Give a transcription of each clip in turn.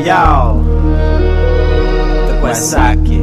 Hey yo, ta ku esaki.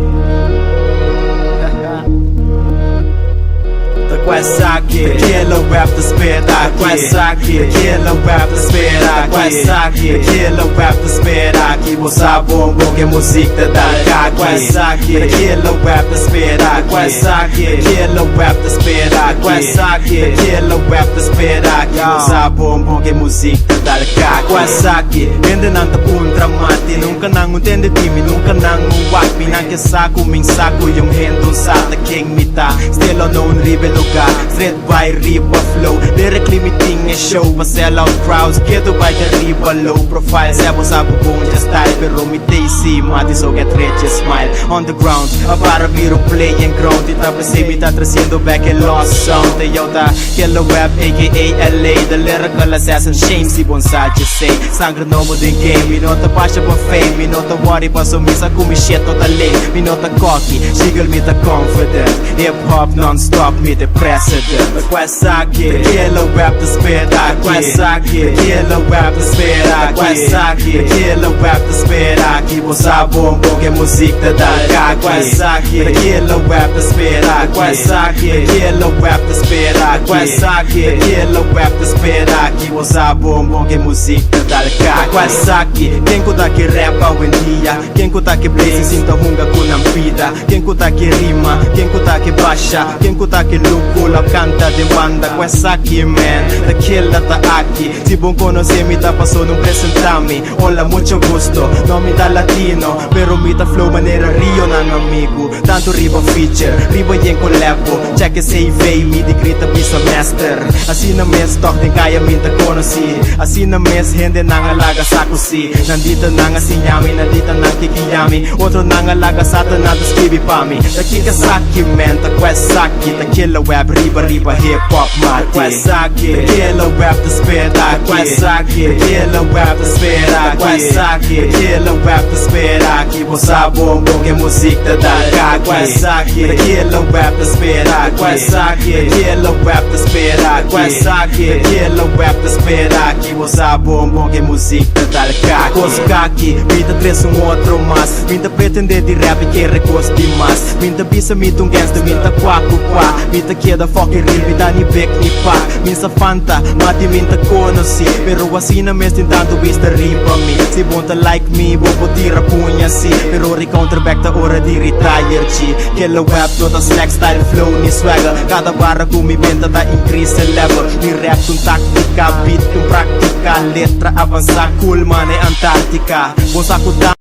Ta ku esaki. The killer rap ta spera. Ta ku esaki. The killer rap ta spera. Ta ku esaki. The killer rap ta spera. Aki bo sa bon bon ku e muzik ta dal kaki. Ta ku esaki. The killer rap ta spera. Ta ku esaki. The killer rap ta spera. Ta ku esaki. The killer rap ta spera. Aki bo sa bon bon ku e muzik ta dal kaki. Ku esaki. Hendenan ta puntra mati. Nunka nan un tende di mi, nunka nan un wak mi. Nan ke sa ku mi sa ku yung hende un sa ta ken mi ta. Still unknown riba e lugar, straight bai riba flow. Lyrically mi tin e show pa sell out crowds. Ketu bai ta riba low profile. Sea bo sa ku bon dje style, pero mi t'ei si mati so get rich e smile. On the ground, a para bira un playing ground. I ta p'esei mi ta treciendo back e lost sound. E yow ta Killer Web aka LA, the lyrical assassin. Shame si bon sa dje sei. Sangre nobo den game, mi no ta pasha pa fame. Mi no ta worry paso mi sa ku mi shit no ta lame. Mi no ta cocky, shigel mi ta confident. Hip hop non stop, mi t'e president. Ta ku esaki, the killer rap ta spera. Ta ku esaki, the killer rap ta spera. Ta ku esaki, the killer rap ta spera. Aki bo sa bon bon ku e muzik ta dal kaki. Ta ku esaki, the killer rap ta spera. Ta ku esaki, the killer rap ta spera. Ta ku esaki, the killer rap ta spera. Aki bo sa bon bon ku e muzik ta dal kaki. Ku esaki, ken ku ta ke rap awendia? Ken ku ta ke blaze sin ta hunga ku nan bida? Ken ku ta ke rima? Ken ku ta ke basha? Ken ku ta ke lukula kanta den banda? Ku esaki man, ta killer ta aki. Si bon konosé mi ta paso no presentá mi. Hola mucho gusto, no mi ta latino, pero mi ta flow manera Rio nan amigu. Tantu riba feature, riba yen collabo. Check e CV, mi di grita bisa master. Asina mes tòg den kaya mi ta konosí. Asina mes hendenan a laga sa ku si. Nan dita nan a siña mi, nan dita nan ke guia mi. Otronan a laga sa ta nan ta skibi pa mi. Ta kiko esaki man, ta ku esaki. Ta killer web riba riba hip hop mati. Ta ku esaki, ta killer web ta spera. Ta ku esaki, ta killer web ta spera. Ta ku esaki, ta killer web ta spera. Aki bo sa bon bon ku e muzik ta dal kaki. Ta ku esaki, ta killer web ta spera. Ta ku esaki, ta killer web ta spera. Ta ku esaki, ta killer web ta spera. Aki bo sa bon bon ku e muzik ta dal kaki. Kos kaki, mi ta trese un otro mas. Mi ta pretende di rap i kere kos di mas. Mi ta bisa mi ta un gangster, mi ta kua ku kua. Mi ta keda fucking real, mi ta ni bek ni pak. Mi sa fanta, mati mi ta konosí. Pero asina mes tin tantu bista riba mi. Si bo ta like mi, bo por tira puña si. Pero ri counter back ta ora di retire G. Killer web no ta slack style flow ni swagger. Kada barra ku mi benta ta increase e level. Mi rap ta un taktika, beat un praktika. Letra avansa cool mane Antarctica. Bo sa ku ta.